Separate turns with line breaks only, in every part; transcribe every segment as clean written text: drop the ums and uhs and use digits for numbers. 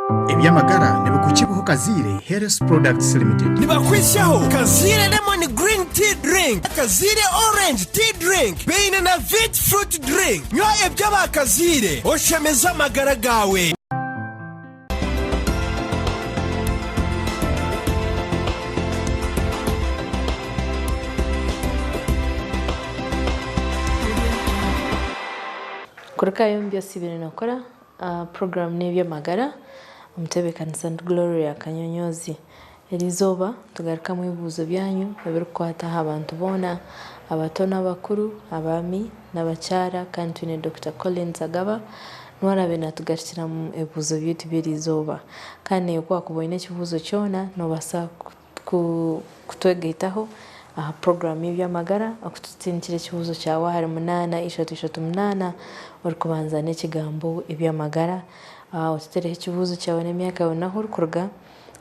Eby'amagara nibikukibwaho Kaziire Health Products Limited.
Nibakwitsyaho Kaziire Lemon Green Tea Drink, Kaziire Orange Tea Drink baine na Vit Fruit Drink. Nywa eby'aba Kaziire oshemeze amagara gaawe.
Kurugayo omu by'osiibire nookora, puroguraamu n'eby'amagara, omutebeekanisa ni Gloria Kanyonyozi. Eriizooba nitugarukamu ebibuuzo byanyu ebirikukwata aha bantu boona, abato n'abakuru, abaami n'abakyara kandi twine Dokita Collins Agaba niwe araabe naatugarukiramu ebibuuzo byaitu by'eriizooba. Kandi naiwe ku waakuba oine ekibuuzo kyona noobaasa kutwegaitaho aha puroguraamu y'eby'amagara okututindikira ekibuuzo kyawe ahari munaana ishatu ishatu munaana orikubanza n'ekigambo eby'amagara. Otuteereho ekibuuzo kyawe n'emyaka yaawe n'ahu orikuruga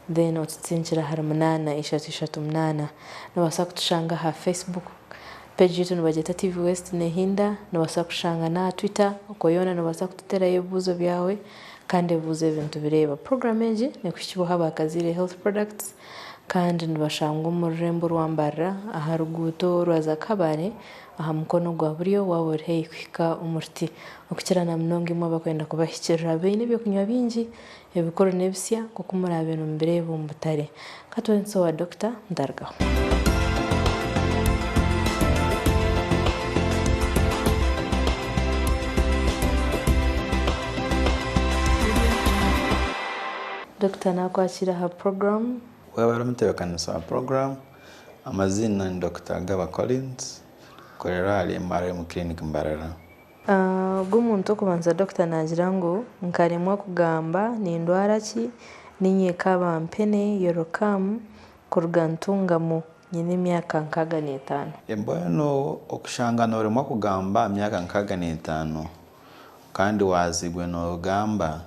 then otutindikire ahari munaana ishatu ishatu munaana. Noobaasa kutushanga aha Facebook page yaitu nibagyeta TV West Nehinda, noobaasa kutushanga n'aha Twitter okwo yoona noobaasa kututeerayo ebibuuzo byawe kandi ebibuuzo ebi nitubireeba. Puroguraamu egi nekuhikibwaho aba Kaziire Health Products kandi nibashangwa omu rurembo rwa Mbarara aha ruguuto rwa Kabale aha mukono gwa buryo waaba ori haihi kuhika omu ruti. Okukira na munonga imwe abarikwenda kubahikirira baine ebyokunywa bingi ebikuru n'ebisya nk'oku muraabe nimubireeba omu butare. Ka twenzise owa Dokita Ntarugaho. Dokita naakwakiira aha puroguraamu.
Waaba ori omutebeekanisa wa puroguraamu, amaziina ni Dokita Agaba Collins, nkorera ahari MRM Clinic Mbarara.
Ogu omuntu okubanza dokita naagira ngu nkaremwa kugamba nindwara ki, niinye Kabampene Yorokamu kuruga Ntungamo nyine emyaka 65.
Mbwenu okushanga nooremwa kugamba aha myaka 65 kandi waaziirwe noogamba,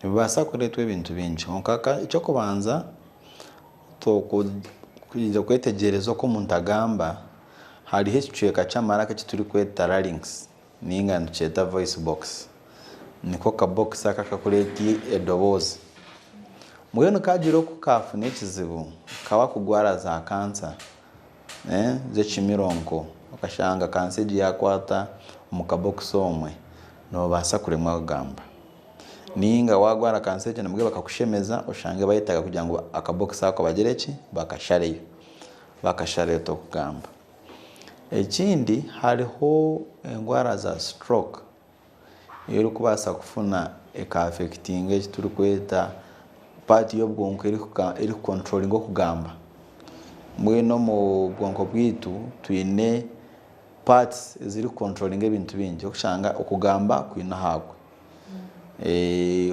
nibibaasa kureetwa ebintu bingi. Kwonka eky'okubanza, kwija kwetegyereza oku omuntu agamba, hariho ekicweka ky'amaraka eki turikweta larynx nainga nitukyeta voice box. Niko kabokisi aka akarikureeta edoboozi. Mbwenu kaagira oku kaafuna ekizibu, kaba kugwara za kansa z'ekimironko, okashanga kansa egi yaakwata omu kabokisi omwe, noobaasa kuremwa kugamba. Nainga waagwara kansa egyo nabwo bakakushemeza oshange bayetaaga kugira ngu akabokisi ako bagire ki, bakashareyo. Bakashareyo tokugamba. Ekindi hariho endwara za stroke ei orikubaasa kufuna eka affectinga eki turikweta part y'obwonko erikukonturoringa okugamba. Mbwenu omu bwonko bwaitu twine parts ezirikukonturoringa ebintu bingi orikushanga okugamba kwine ahakwe,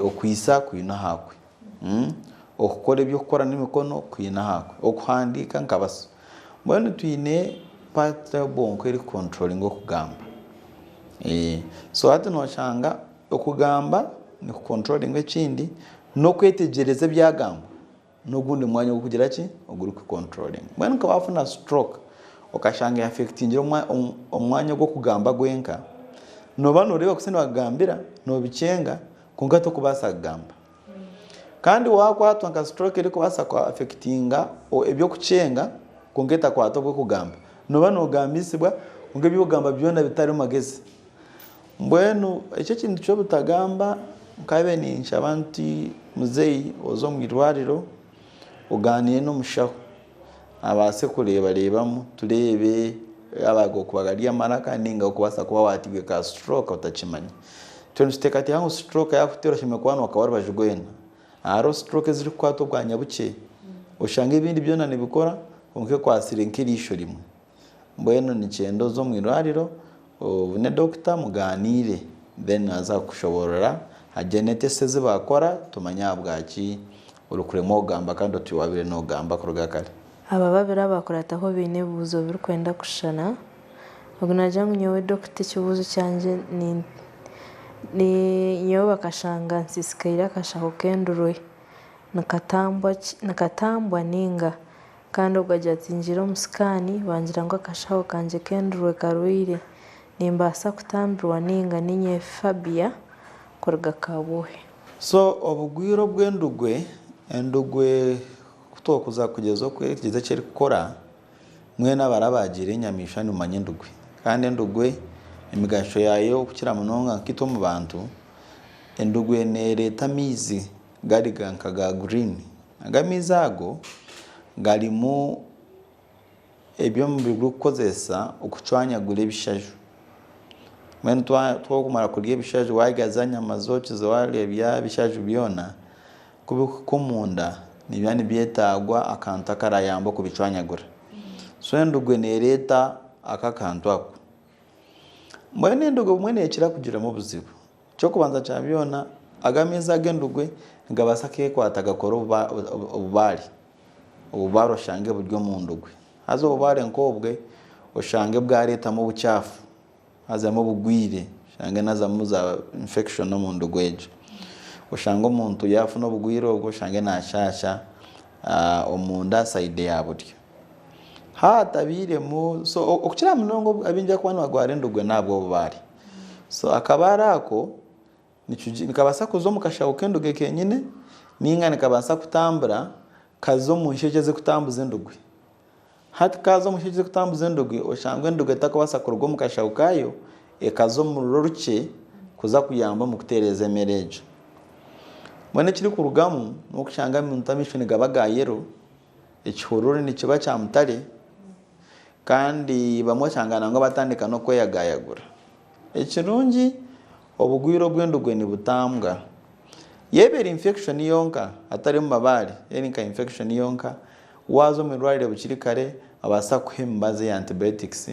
okwitsa kwine ahakwe, okukora eby'okukora n'emikono kwine ahakwe, okuhandiika nka baso. Mbwenu twine part y'obwonko erikukonturoringa okugamba. So hati noshanga okugamba nikukonturoringa ekindi n'okwetegyereza ebyagambwa. N'ogundi mwanya ogurikugira ki? Ogurikukonturoringa. Mbwenu nka waafuna stroke okashanga eyafekitingire omwanya gw'okugamba gwenka, nooba nooreeba kusya nibakugambira, noobikyenga kwonka torikubaasa kugamba. Kandi waakwatwa nka stroke erikubaasa kuafekitinga eby'okukyenga kwonka etakwata obw'okugamba, nooba noogambisibwa kwonka ebi orikugamba byona bitarimu magezi. Mbwenu ekyo ekintu ky'obutagamba nkabe ninshaba nti muzeeyi oze omu irwariro ogaaniire n'omushaho abaase kureebareebamu tureebe yaaba ago kuba gari amaraka nainga okubaasa kuba wateirwe ka stroke otakimanya. Itwe nituteekateeka ngu stroke yaakuteera oshemereire kuba nookaba orubaju rwena. Hariho stroke ezirikukwata obwanya bukye oshange ebindi byona nibikora kwonka ekwatsire nk'eriisho rimwe. Mbwenu nikyenda oze omu irwariro obone dokita muganiire then naaza kukushoboorora hagire n'etesiti ezi baakora tumanye ahabwaki orikuremwa kugamba kandi otwire waabaire noogamba kuruga kare.
Aba babiri abakurataho baine ebibuuzo birikwenda kushushana. Ogu naagira ngu nyowe dokita ekibuuzo kyangye ni ni nyowe bakashanga nsiisikaire akashaho k'endurwe nikatambwa ki nikatambwa nainga? Kandi ogwo agira ati, Ngiire omu sikaani, bangira ngu akashaho kangye k'endurwe karwaire. Nimbaasa kutambirwa nainga niinye Fabia kuruga Kabwohe.
So obugwire obw'endugwe, endugwe ku twokuza kugyeza okwetegyereza eki erikukora, mbwenu abarabaagiire enyamaishwa nimumanya endugwe. Kandi endugwe emigasho yaayo okukira munonga nkaitwe omu bantu, endugwe neereeta amaizi gari nka ga green. Ago amaizi ago garimu ebi omubiri gurikukozesa okucwanyagura ebishaju. Mbwenu twakumara kurya ebishaju warya za nyama zookize warya bya bishaju byona, ku bikuhika omunda nibiba nibyetaagwa akantu akarayamba okubicwanyagura. So endugwe nereeta ako akantu ako. Mbwenu endugwe obumwe nekira kugiramu obuzibu. Eky'okubanza kya byona, ago amaizi ag'endugwe nigabaasa kekwata gakore obubaare. Obubaare oshange buri omu ndugwe. Haza obubaare nk'obwe oshange bwareetamu obukyafu, hazamu obugwire, oshange hazamu za infection omu ndugwe egyo. Oshange omuntu yaafuna obugwire obwo oshange naashaasha omunda sayidi ya buryo. Haatabairemu, so okukira munonga abaingi abarikuba nibarwara endugwe n'ahabw'obubaare. So akabaare ako Nikabaasa kuza omu kashaho k'endugwe kenyine ninga nikabaasa kutambura kaze omu nshekye ezirikutambuza endugwe. Hati kaaza omu nshekye ezirikutambuza endugwe oshanga endugwe etakubaasa kuruga omu kashaho kaayo ekaza omu ruro orukye kuza kuyamba omu kutereeza emere egyo. Mbwenu ekirikurugamu n'okushanga omuntu amaisho nigaba ga yero, ekihururu nikiba kya mutare kandi bamwe oshanga nangwa batandika n'okweyagayagura. Ekirungi Obugwire obw'endugwe nibutambwa. Yaaba eri infection yonka hatarimu mabaare, eri nka infection yonka, waaza omu irwariro bukiri kare babaasa kukuha emibazi eya antibiotics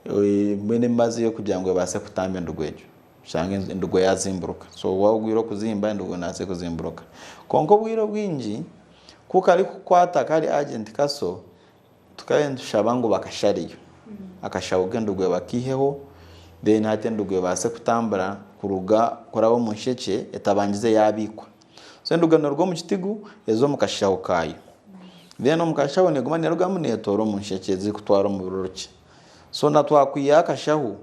mbwenu emibazi ey'okugira ngu ebaase kutamba endugwe egyo oshange endugwe yaazimburuka. So waaba obwire okuzimba endugwe neebaasa kuzimburuka. Kwonka obwire obwingi ku karikukwata kari agent kaso, Tukaba nitushaba ngu bakashareyo akashaho k'endugwe bakaiheho then hati endugwe ebaase kutambura kuruga kuraba omu nshekye etabangize yaabiikwa. So endugwe neeruga omu kitigu eza omu kashaho kaayo. Then omu kashaho neeguma neerugamu neetoora omu nshekye ezirikutwara omu rurukye. So na twakwihaho akashaho,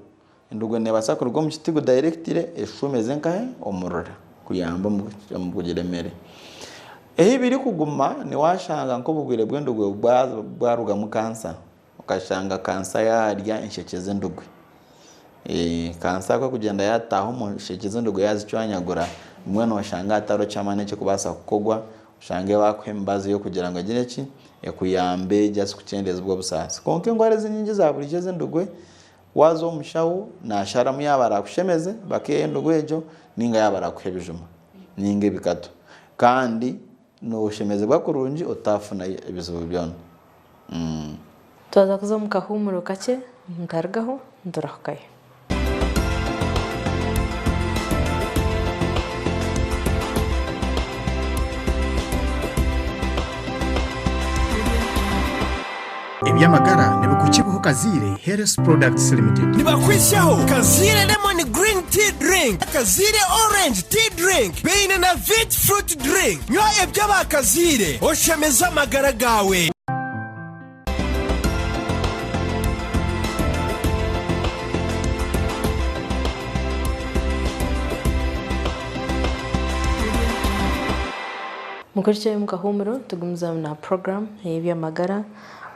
endugwe neebaasa kuruga omu kitigu directly eshuume eze nkahe? Omu rura kuyamba omu kugira emere. Ehi birikuguma niwashanga nk'obugwire bw'endugwe bwarugamu kansa, okashanga kansa yarya enshekye z'endugwe. Kansa ku erikugyenda yataaha omu nshekye z'endugwe yazicwanyagura, mbwenu noshanga hatariho ky'amaani ekirikubaasa kukorwa, oshange baakuha emibazi y'okugira ngu egire ki, ekuyambe just kukyendeeza obwo obusaasi. Kwonka endwara ezi nyingi eza buriijo ez'endugwe, Waaza omu mushaho naasharamu yaaba araakushemeze bakeeha endugu egyo nainga yaaba araakuha ebijuma nainga ebikato. Kandi nooshemezibwa kurungi otaafuna ebizibu byona.
Twaza kuza omu kahuumuro kakye, mutarugaho niturahukayo.
Eby'amagara nibikukibwaho Kaziire Health Products Limited.
Nibakwitsyaho Kaziire Lemon Green Tea Drink, Kaziire Orange Tea Drink baine na Vit Fruit Drink. Nywa eby'aba Kaziire oshemeze amagara gaawe.
Mukurikye omu kahuumuro tugumizamu na puroguraamu ey'eby'amagara.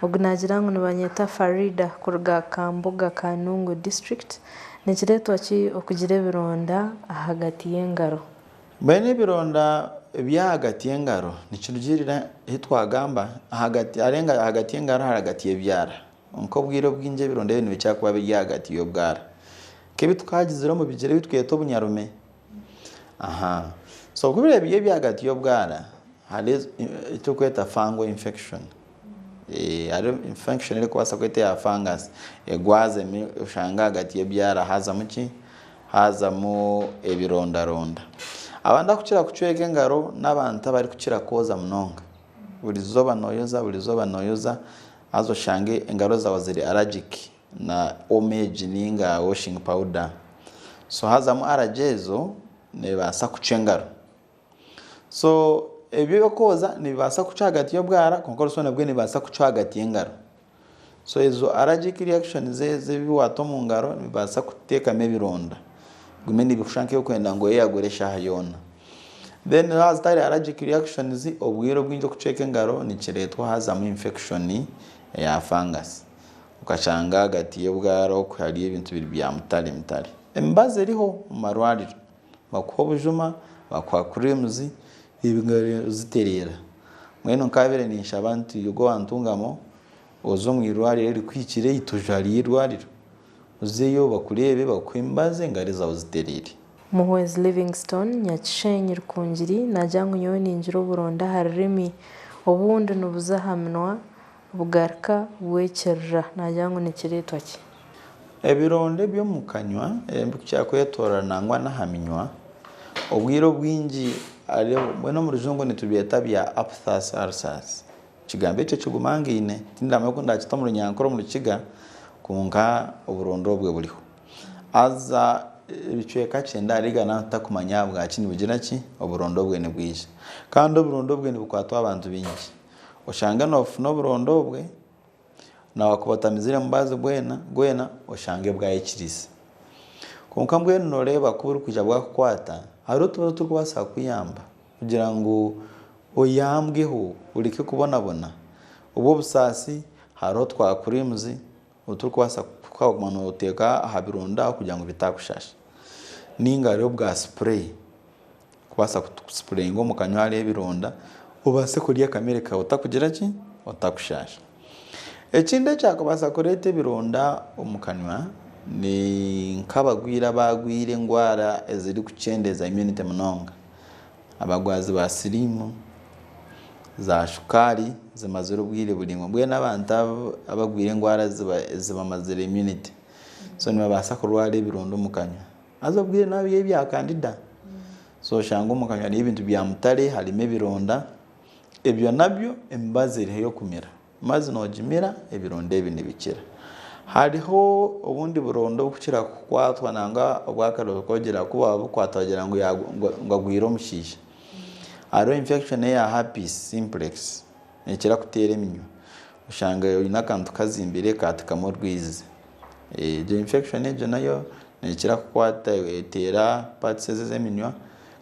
Ogu naagira ngu nibanyeta Faridah kuruga Kamboga Kanungu District. Nikireetwa ki okugira ebironda ahagati y'engaro?
Mbwenu ebironda eby'ahagati y'engaro nikirugiirira ahi twagamba ahagati ahagati y'engaro ahagati y'ebyara. Kwonka obwire obwingi ebironda ebyo nibikira kuba biri ahagati y'obwara. Nk'ebi tukagizire omu bigyere ebi tweta obunyarume. Aha. So ku biriba biri eby'ahagati y'obwara hariho eki turikweta fungal infection. Hariho infection erikubaasa kwetwa eya fungus egwazemu oshange ahagati y'ebyara haazamu ki? Haazamu ebirondaronda. Abandi abakukira kucweka engaro n'abantu abarikukira kwoza munonga. Buri izooba nooyoza, buri izooba nooyoza haza oshange engaro zaawe ziri allergic na omo egi ninga washing powder. So haazamu allergy ezo neebaasa kucwa engaro. So ebyo eby'okwoza nibibaasa kucwa ahagati y'obwara kwonka oruso nabwo nibibaasa kucwa ahagati y'engaro. So ezo allergic reactions ebi waata omu ngaro nibibaasa kuteekamu ebironda bigume nibikushusha nk'ebirikwenda ngu oyeyagure eshaaha yoona. Then haaba zitari allergic reactions, obwire obwingi okucweka engaro nikireetwa hazamu infection eya fungus. Okashanga ahagati y'obwara okwe hariyo ebintu biri bya mutare mutare. Emibazi eriho omu marwariro, bakuha obujuma, bakuha creams, engaro zitereera. Mbwenu nkabaire ninshaba nti ogwo owantungamo oze omu irwariro erikuhikire eituju hariyo irwariro, ozeyo bakureebe bakuhe emibazi engaro zaawe zitereere.
Muhwezi Livingstone, Nyakishenyi, Rukungiri, naagira ngu nyowe ningira oburonda aha rurimi, obundi nibuza aha minwa bugaruka bwekirira. Naagira ngu nikireetwa ki?
Ebironda eby'omu kanywa ebirikukira kwetoorora nangwa n'aha minywa, obwire obwingi mbwenu omu rujungu nitubyeta bya aphthous ulcers. Ekigambo ekyo kigumangaine, tindamanya oku ndaakite omu Runyankore omu Rukiga kwonka oburonda obwe buriho. Haza ebicweka kyenda ahari igana tutakumanya ahabwaki nibugira ki, oburonda obwe nibwija. Kandi oburonda obwe nibukwatwa abantu baingi. Oshange noofuna oburonda obwe, na wakuba otamizire mubazi gwena gwena oshange bwayekirize. Kwonka mbwenu nooreeba ku burikwija bwakukwata, hariho otubazi oturikubaasa kukuyamba kugira ngu oyambweho oreke kubonabona. Obwo obusaasi hariho twa creams oturikubaasa kuguma nooteeka aha bironda aho kugira ngu bitakushaasha. Nainga hariho obwa spray. Kubaasa kusipureyinga omu kanywa hariho ebironda, obaase kurya akamere kaawe otakugira ki? Otakushaasha. Ekindi ekyakubaasa kureeta ebironda omu kanywa ni nk'abagwire abaagwire endwara ezirikukyendeeza immunity munonga. Abagwazi ba siriimu, za shukaari zimazire obwire buraingwa. Mbwenu abantu abagwire endwara ezibamazire immunity, so nibabaasa kurwara ebironda omu kanywa. Haza obwire nabyo ebya kandida so oshanga omu kanywa hariyo ebintu bya mutare harimu ebironda ebyo nabyo emibazi eriho ey'okumira emibazi nogimira ebironda ebi nibikira. Hariho obundi buronda obukukira kukwatwa nangwa obwakare ogira ku babukwata bagira ngu ngu agwire omushaija. Hariho infection eya herpes simplex nekira kuteera eminywa oshanga oine akantu kazimbire kaatikamu orwizi. Egyo infection egyo nayo nekira kukwata eteera parts ezi ez'eminywa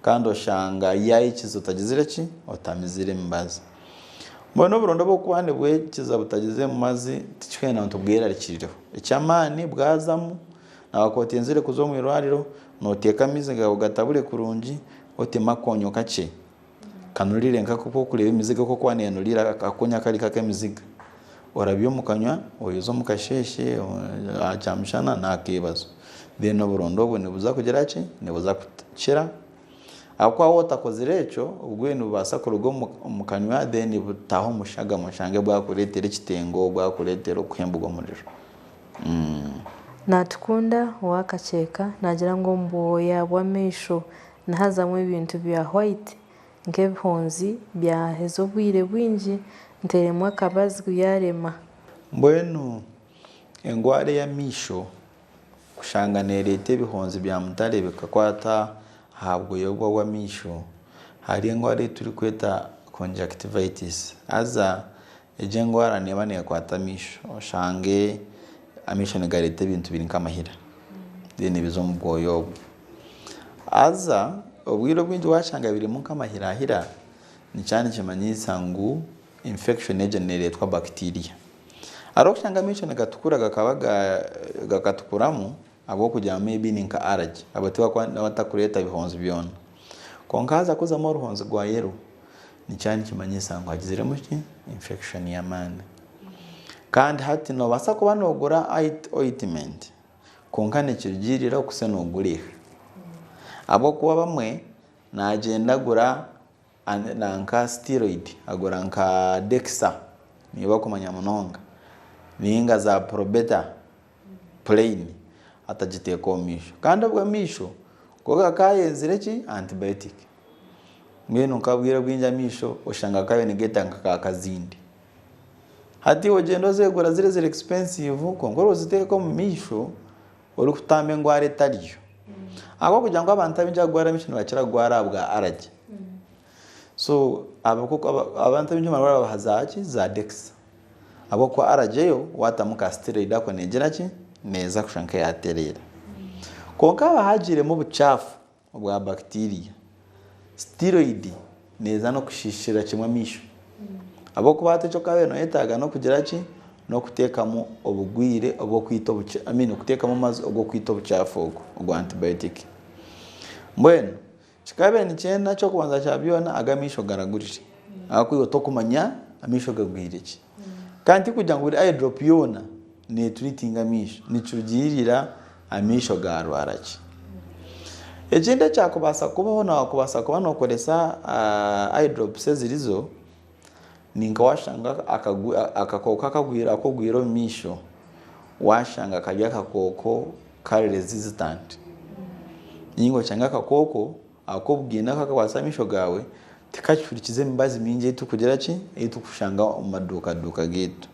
kandi oshanga yayikiza otagizire ki otamizire emibazi. Mbwenu oburonda obu burikuba nibwekiza butagizire mubazi tikikwenda ngu tubwerarikirireho. Eky'amaani bwazamu waaba otenzire kuza omu irwariro noteeka amaizi gaawe ogatabure kurungi otemu akoonyo kakye Kanurire nk'oku orikureeba emiziga oku erikuba neenurira akakonya kari nk'ak'emiziga. Orabye omu kanywa, oyoze omu kasheeshe, aha kyamushana n'aha keebazo. Then oburonda obwo nibuza kugira ki? Nibuza kukira. Ahabw'okuba waaba otakozire ekyo, obwo nibubaasa kuruga omu kanywa then butaaha omu shagama oshange bwakureetera ekitengo, bwakureetera okuhembuga omuriro.
Natukunda owa Kakyeka naagira ngu omu bwoya bw'amaisho Nihazamu ebintu bya white nk'ebihonzi byaheza obwire bwingi nteremu akabazi byarema.
Mbwenu endwara ey'amaisho kushanga nereeta ebihonzi bya mutare bikakwata aha bwoya bw'amaisho, hariho endwara ei turikweta conjunctivitis haza egyo endwara neeba nekwata amaisho oshange amaisho nigareeta ebintu biri nk'amahira then biza omu bwoya obwo. Haza obwire obwingi waashanga birimu nk'amahirahira, nikiba nikimanyisa ngu infection egyo neereetwa bacteria. Hariho okushanga amaisho nigatukura gakaba gakatukuramu ahabw'okugira ngu maybe ni nka allergy, abo tibakuba batakureeta bihonzi byona. Kwonka haaza kuzamu oruhonzi rwa yellow, nikiba nikimanyisa ngu hagiziremu ki? Infection y'amaani. Kandi hati noobaasa kuba noogura ointment. Kwonka nikirugiirira oku se nooguriha. Ahabw'okuba abamwe naagyenda agura nanka steroid, agura nka dexa niyo barikumanya munonga ninga za probeta plain atagiteeka omu maisho. Kandi obwo amaisho go gakaayenzire ki? Antibiotic. Mbwenu nk'obwire obwingi amaisho oshanga gakaabaire nigeeta nka ka kazindi. Hati ogyenda ozegura ziri eziri expensive kwonka oraziteeka omu maisho orikutamba endwara etariyo. Ahabw'okugira ngu abantu abaingi abarikugwara amaisho nibakira kugwara ahabwa allergy. So abantu abaingi nibarwara babaha za ki za dexa ahabw'okuba allergy eyo watamu ka steroid ako negira ki neeza kushusha nk'eyatereera. Kwonka haaba hagiiremu obucaafu obwa bacteria. Steroid neeza n'okushiishira kimwe amaisho. Ahabw'okuba hati eki okaabaire nooyetaaga n'okugira ki? N'okuteekamu obugwire obw'okwita obuca I mean okuteekamu amazzi og'okwita obucaafu ogu ogwa antibiotic. Mbwenu kikaabaire nikyenda eky'okubanza kya byona ago amaisho garagurire ahabw'okuba iwe tokumanya amaisho gagwire ki. Kandi tikugira ngu buri eye drop yoona neeturiitinga amaisho, nikirugiirira amaisho gaarwara ki. Ekindi ekyakubaasa kubaho nookubaasa kuba nookoresa eye drops ezirizo, ni nka waashanga akakooko akagwire omu maisho, waashanga kari akakooko kari resistant nainga oshange akakooko ak'obugaine akakwatsa amaisho gaawe tikakihurikiza emibazi mingi ei turikugira ki, ei turikushanga omu maduuka duuka gaitu.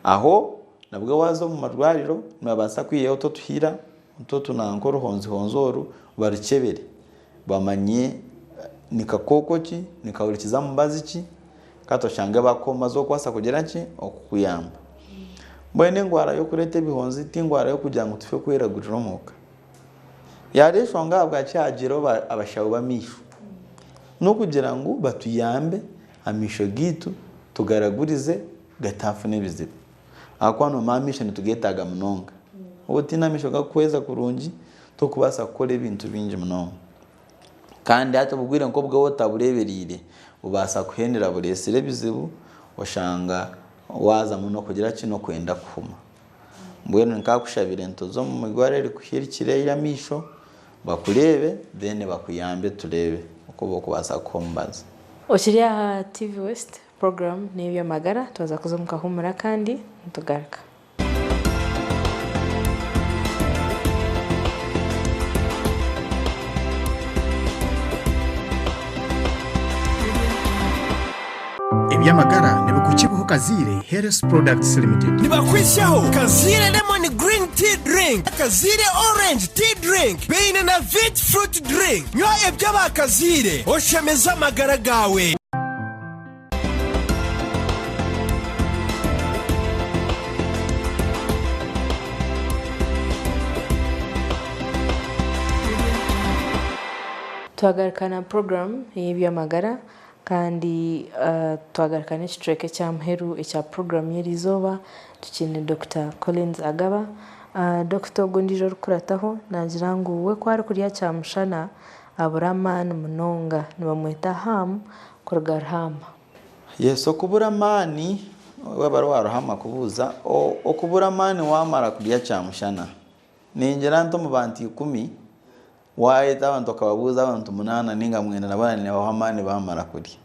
Aho nabwo waaza omu marwariro nibabaasa kwihayo otuhira otu oruhonzihonzi oru barukyebere bamanye ni kakooko ki, nikahurikiza mubazi ki, kandi oshange baakuha omubazi ogurikubaasa kugira ki, okukuyamba. Mbwenu endwara y'okureeta ebihonzi ti ndwara y'okugira ngu tufe kweragurira omuka. Yaaba enshonga ahabwaki haagiireho abashaho b'amaisho, n'okugira ngu batuyambe amaisho gaitu tugaragurize gataafuna ebizibu. Ahakuba noomanya amaisho nitugeetaaga munonga. Waaba otaine amaisho garikuhweza kurungi, torikubaasa kukora ebintu bingi munonga. Kandi hati obugwire nk'obu waaba otabureebereire, bubaasa kuhendera bureetsire ebizibu, oshanga waazamu n'okugira ki n'okwenda kuhuma. Mbwenu nkakushabire nti oze omu irwariro erikuhikire ery'amaisho bakureebe then bakuyambe tureebe oku barikubaasa kukuha omubazi.
Okiri aha TV West, puroguraamu n'ey'eby'amagara, twaza kuza omu kahuumura kandi nitugaruka.
Eby'amagara nibikuhikibwaho Kaziire Health Products Limited.
Nibakwitsyaho Kaziire Lemon Green Tea Drink, Kaziire Orange Tea Drink beine na Vit Fruit Drink. Nywa eby'aba Kaziire oshemeze amagara gaawe.
Twagaruka na puroguraamu ey'eby'amagara Kandi twagaruka n'ekicweka ekya muheru ekya puroguraamu y'eriizooba tukiine Dokita Collins Agaba. Dokita ogu ondiijo orikukurataho naagira ngu we ku arikurya kyamushana abura amaani munonga. Nibamweta Ham kuruga Ruhama.
Yes, okubura amaani waaba ori owa Ruhama kubuuza, okubura amaani waamara kurya kyamushana, ningira nti omu bantu ikumi, Waayeta abantu okababuuza abantu munaana nainga mwenda nabo nibabaha amaani baamara kurya.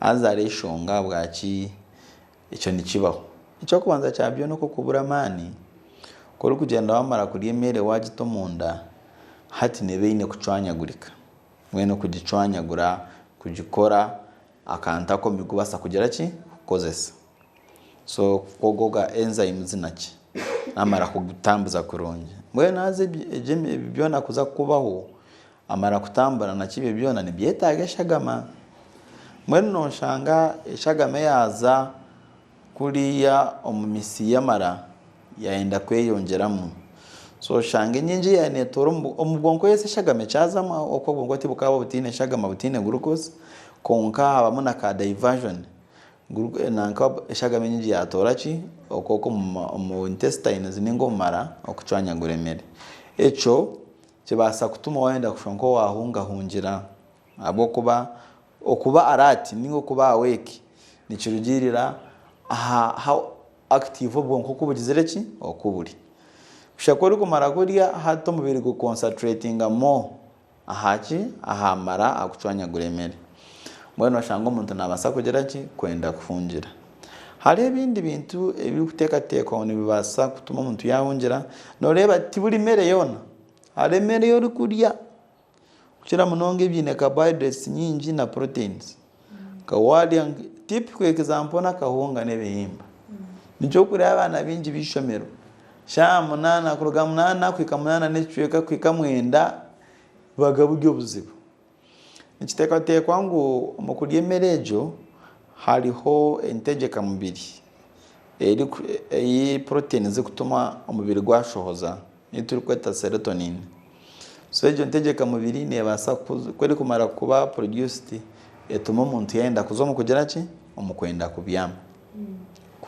Haza hariho enshonga ahabwaki ekyo nikibaho. Eky'okubanza kya byona okwo okubura amaani, ku orikugyenda waamara kurya emere waagita omunda, hati neeba eine kucwanyagurika. Mbwenu kugicwanyagura, kugikora akantu aku omubiri gukubaasa kugira ki? Kukozesa. So ogwo gwa enzymes naki namara kugutambuza kurungi. Mbwenu haza ebi byona kuza kubaho, amara kutambura naki ebyo byona nibyetaaga eshagama. Mbwenu noshanga eshagama eyaaza kuriya omu misi y'amara yayenda kweyongyeramu. So oshanga enyingi eyaaba neetoora omu bwonko yes eshagama ekyazamu ahabw'okuba obwonko tibukaba butaine eshagama butaine glucose kwonka habamu na ka diversion. Nanka eshagama enyingi yatoora ki? Okwo omu intestines ninga omu mara okucwanyagura emere. Ekyo kibaasa kutuma wayenda kushusha nk'owahungahungira ahabw'okuba okuba alert ninga okuba awake nikirugiirira aha how active obwonko oku bugizire ki? Oku buri. Kushusha ku orikumara kurya hati omubiri gu concentratinga more Aha ki? Aha mara akucwanyagura emere. Mbwenu oshanga omuntu naabaasa kugira ki? Kwenda kuhungira. Hariho ebindi bintu ebirikuteekateekwa ngu nibibaasa kutuma omuntu yaahungira. Nooreeba ti buri mere yoona. Hariho emere ei orikurya kukira munonga ebiine carbohydrates nyingi na proteins. Nka waarya typical example n'akahunga n'ebihimba. Nikyo orikureeba abaana baingi b'eishomero shaaha munaana kuruga munaana kuhika munaana n'ekicweka kuhika mwenda bubaga buri obuzibu. Nikiteekateekwa ngu omu kurya emere egyo hariho entegyeka mubiri ei protein zirikutuma omubiri gwashohoza ei turikweta serotonin. So egyo ntegyeka mubiri nebaasa ku erikumara kuba produced etuma omuntu yayenda kuza omu kugira ki? Omu kwenda kubyama.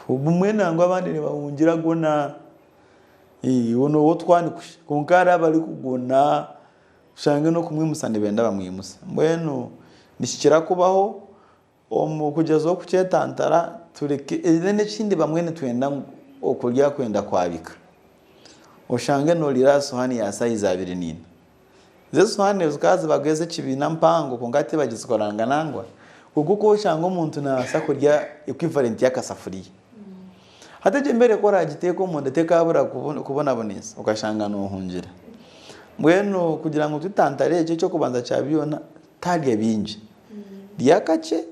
Obumwe nangwa abandi nibahungira gona, nooba otwani kusha kwonka hariho abarikugona oshange n'okumwimusa nibenda bamwimuse. Mbwenu nikikira kubaho omu kugyezaho kukyetantara tureke then ekindi bamwe nitwenda ngu okurya kwenda kwabika oshange noriira aha sohaani ya sayizi abiri naina. Ezo esohaani zikaba zibaga ez'ekibiina mpango kwonka hati tibagizikora nangwa. Kwonka oku oshanga omuntu nabaasa kurya equivalent y'akasafuriya. Hati egyo emere ku oragiteeka omunda tekaabura kubonabonesa okashanga nohungira. Mbwenu kugira ngu tutantare ekyo eky'okubanza kya byona tarya bingi. Rya kakye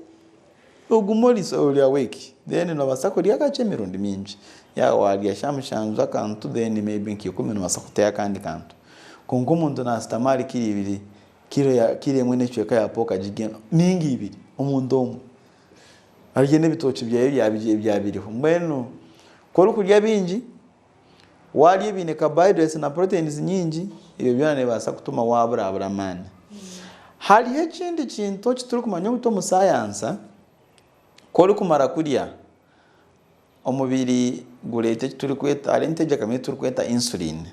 ogume ori ori awake then nobaasa kurya kakye emirundi mingi. Yaaba warya shaaha mushanju akantu then maybe nka ikumi nobaasa kutayo akandi kantu. Kwonka omuntu naashutama ahari kiro ibiri, kiro emwe n'ekicweka ya pork agirye ninga ibiri omuntu omwe. Arye n'ebitookye byawe ebyabiriho. Mbwenu ku orikurya bingi, Waarya ebiine carbohydrates na proteins nyingi, ebyo byona nibibaasa kutuma waaburabura amaani. Hariho ekindi kintu eki turikumanya obu omu sayansa, ku orikumara kurya, omubiri gureeta eki turikweta, hariho entegyeka ei turikweta insulin,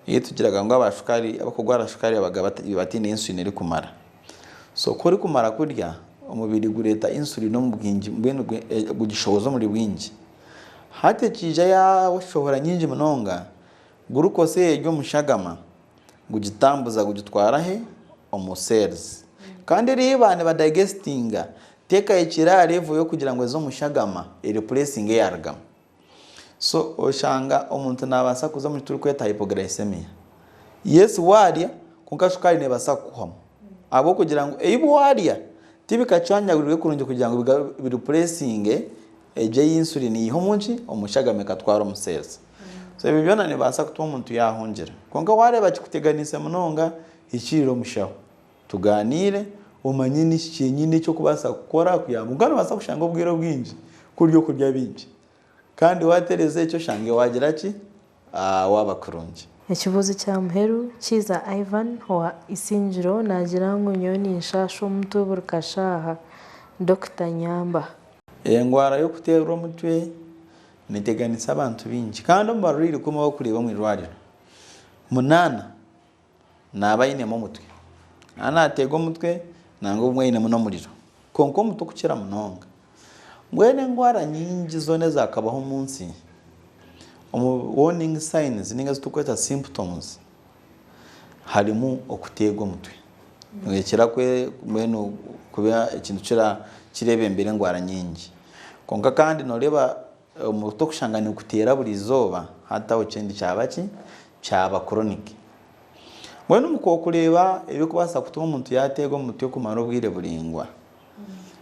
ei tugiraga ngu abashukaari, abakurwara shukaari babaga bataine insulin erikumara. So ku orikumara kurya, omubiri gureeta insulin omu bwingi mbwenu gugishohoza omuri bwingi. Hati ekiija yaashohora nyingi munonga, glucose eri omu shagama gugitambuza gugitwara he? Omu cells. Kandi eriyo ei baaba nibadigestinga tekahikire aha level y'okugira ngu eze omu shagama erepuresinge eyarugamu. So oshanga omuntu naabaasa kuza omu kiturikweta hypoglycemia. Yes waarya kwonka shukaari neebaasa kukuhwamu ahabw'okugira ngu ebi waarya tibikacwanyagurirwe kurungi kugira ngu birepuresinge Egyo ei insulin eiha omu nki? Omu shagama ekatwara omu cells. So ebyo byona nibibaasa kutuma omuntu yaahungira. Kwonka waareeba kikuteganiise munonga, hikiirira omushaho tugaaniire omanye niki kyenyini eki orikubaasa kukora kuyamba. Kwonka noobaasa kushanga obwire obwingi kuri okurya bingi. Kandi waatereeza ekyo oshange waagira ki? Waaba kurungi.
Ekibuuzo kya muheru, Kiiza Ivan owa Isingiro naagira ngu nyowe ninshaasha omutwe buri kashaaha. Dokita nyamba.
Endwara y'okuteerwa omutwe neteganisa abantu baingi kandi omu barwaire ikumi abu orikureeba omu irwariro, munaana naaba ainemu omutwe. Naaba naateerwa omutwe nangwa obumwe ainemu n'omuriro kwonka omutwe okukira munonga. Mbwenu endwara nyingi zoona ezaakabaho omu nsi, omu warning signs ninga ezi turikweta symptoms harimu okuteerwa omutwe. Nikikira mbwenu kuba ekintu kireebembera endwara nyingi. Kwonka kandi nooreeba omutwe okushanga niguteera buri izooba hati aho ekindi kyaba ki? Kyaba chronic. Mbwenu omu kureeba ebirikubaasa kutuma omuntu yaateerwa omutwe kumara obwire buraingwa,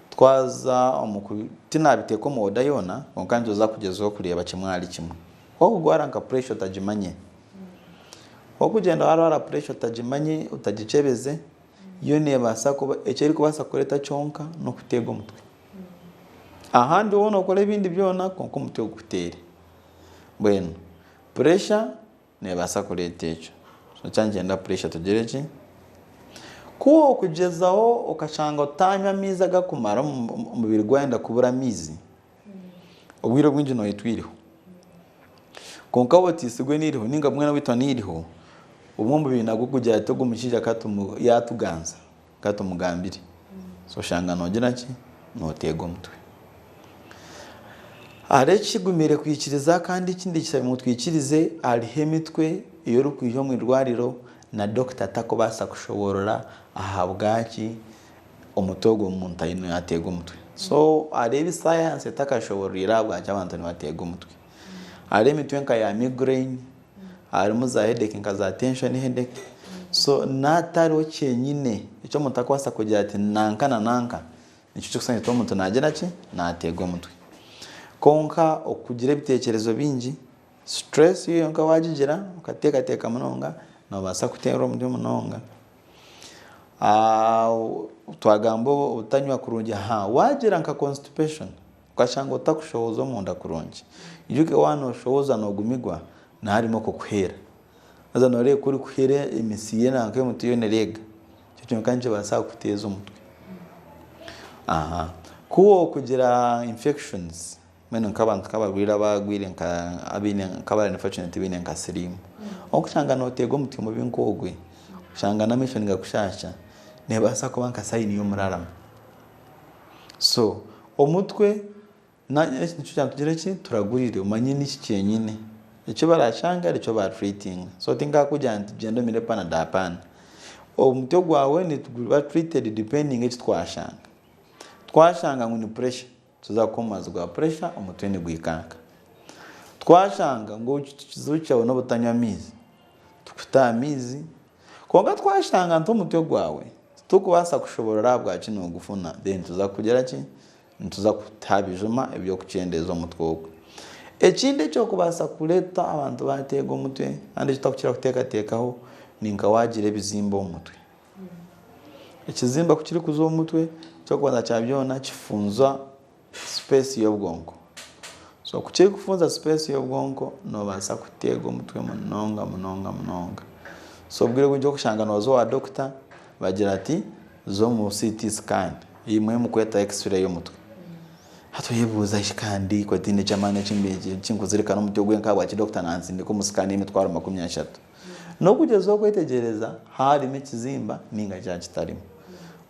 twaza omu ku tinabiteeka omu order yoona kwonka nituza kugyezaho kureeba kimwe ahari kimwe. Waaba orikuhwara nka pressure otagimanye, Wakugyenda warwara pressure otagimanye otagikyebeze, yo nebaasa kuba eki erikubaasa kureeta kyonka n'okuteega omutwe. Ahandi hoona okore ebindi byona kwonka omutwe gukuteere. Mbwenu pressure nebaasa kureeta ekyo. So nikyo nikyenda pressure tugire ki? Ku okugyezaho okashanga otanywa amaizi agakumara omubiri gwayenda kubura amaizi, obwire obwingi noyetwa eiriho. Kwonka waaba otiisirwe n'eiriho nainga bumwe waitwa n'eiriho, obumwe omubiri nagwo gugira guti ogu omushaija yaatuganza ka tumugambire. So oshanga noogira ki? Nooteega omutwe. Hariho ekigumire kwikiriza kandi ekindi ekishabire ngu twikirize, hariho emitwe ei orikwija omu irwariro na dokita atakubaasa kushoboorora ahabwaki omutwe ogwo omuntu aine yateega omutwe. So hariho ebi sayansi etakashoborweire ahabwaki abantu nibateega omutwe. Hariho emitwe nka ya migraine, harimu za headache nka za tension headache, so nahatariho kyenyine eki omuntu arikubaasa kugira ati nanka na nanka nikyo kirikushusha ngu omuntu naagira ki? Naateega omutwe. Kwonka okugira ebiteekyerezo bingi, stress yo yonka waagigira okateekateeka munonga, noobaasa kuteera omutwe munonga. Twagamba obutanywa kurungi, waagira nka constipation okashanga otakushohoza omunda kurungi, ijuka waaba noshohoza nogumigwa niharimu okukuheera. Haza nooreeba ku orikuhera emisi ye nanka y'omutwe yoona ereega. Ekyo kyonka nikibaasa kukuteeza omutwe. Ku okugira infections mbwenu nk'abantu nk'abarwaire abarwaire nka abaine nk'abari unfortunate baine nka siriimu, orikushanga nooteerwa omutwe mubi nk'ogwe, oshanga n'amaisho nigakushaasha, neebaasa kuba nka sayini y'omuraramo. So omutwe Nikyo kyatugire ki turagurire omanye niki kyenyine eki barashanga nikyo batreatinga so tinkakugira nti gyenda omire panadol apana omutwe gwawe niguba treated depending eki twashanga twashanga ngu ni pressure tuza kukuha omubazi gwa pressure omutwe nigwikanka twashanga ngu ekizibu kyawe nobutanywa amaizi tukuta aha maizi Kwonka twashanga nti omutwe gwawe titurikubaasa kushoborora ahabwaki nogufuna then nituza kugira ki? Nituza kuha bijuma eby'okukyendeeza omutwe ogwo. Ekindi eky'okubaasa kureeta abantu baateega omutwe kandi eki tutakukira kuteekateekaho ni nka waagira ebizimba omu mutwe. Ekizimba ku kirikuza omu mutwe, eky'okubanza kya byona kifunza space y'obwonko. So ku kirikufunza space y'obwonko noobaasa kuteega omutwe munonga munonga munonga. So obwire obwingi orikushanga nooza owa dokita bagira ati za omu CT scan ei imwe murikweta x-ray y'omutwe. Hati oyebuuza shi kandi ko tihaine eky'amaani eki nkuzirikana omutwe gwenka ahabwaki dokita nansindika omu scan y'emitwaro 30. N'okugyezaho kwetegyereza haaba harimu ekizimba ninga kyaba kitarimu.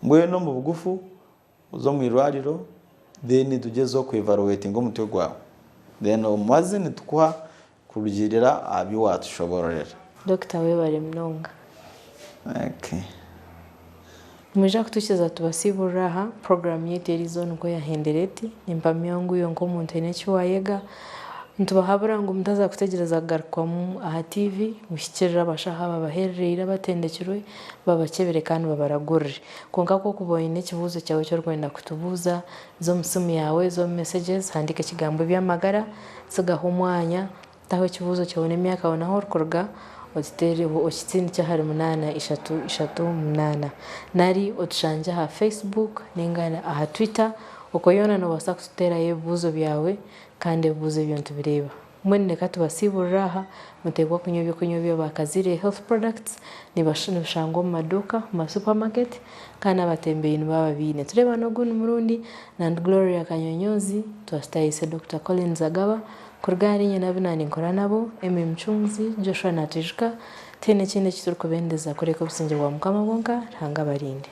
Mbwenu omu bugufu Oze omu irwariro then tugyezeho ku evaluatinga omutwe gwawe then omubazi nitukuha kurugiirira aha bi watushobororera.
Dokita webare munonga.
Okay.
Nimwija kutukiza tubasiiburire aha puroguraamu yaitu eriizooba nikwo yahendera eti. Nimpamya ngu iwe nk'omuntu haine eki waayega. Nitubahabura ngu mutaza kutegyereza kugarukwamu aha tiivi, muhikirire abashaho ababaherereire abatendekirwe babakyebere kandi babaragurire. Kwonka ku orikuba oine ekibuuzo kyawe eki orikwenda kutubuuza, za omu simu yaawe, za omu messages, handiika ekigambo eby'amagara, tsigaho omwanya, taho ekibuuzo kyawe n'emyaka yaawe n'ahu orikuruga, okiteereho okitsindikye ahari munaana ishatu ishatu munaana. Nari otushangye aha Facebook ninga aha Twitter, okwo yoona noobaasa kututeerayo ebibuuzo byawe kandi ebibuuzo ebyo nitubireeba. Mbwenu reka tubasiiburire aha, muteekwa kunywa ebyokunywa ebya ba Kazire Health Products, nibishangwa omu maduuka, omu ma supermarket kandi n'abatembeyi nibaba babiine. Tureebane ogundi murundi na ndi Gloria Kanyonyozi, twasitayise Dokita Collins Agaba, kuruga ahari inye n'abu naaninkora nabo, Emmy Mucunguzi, Joshua Natwijuka, tihaine ekindi eki turikubendeza kureka obusingye bwa Mukama bwonka, Ruhanga abarinde.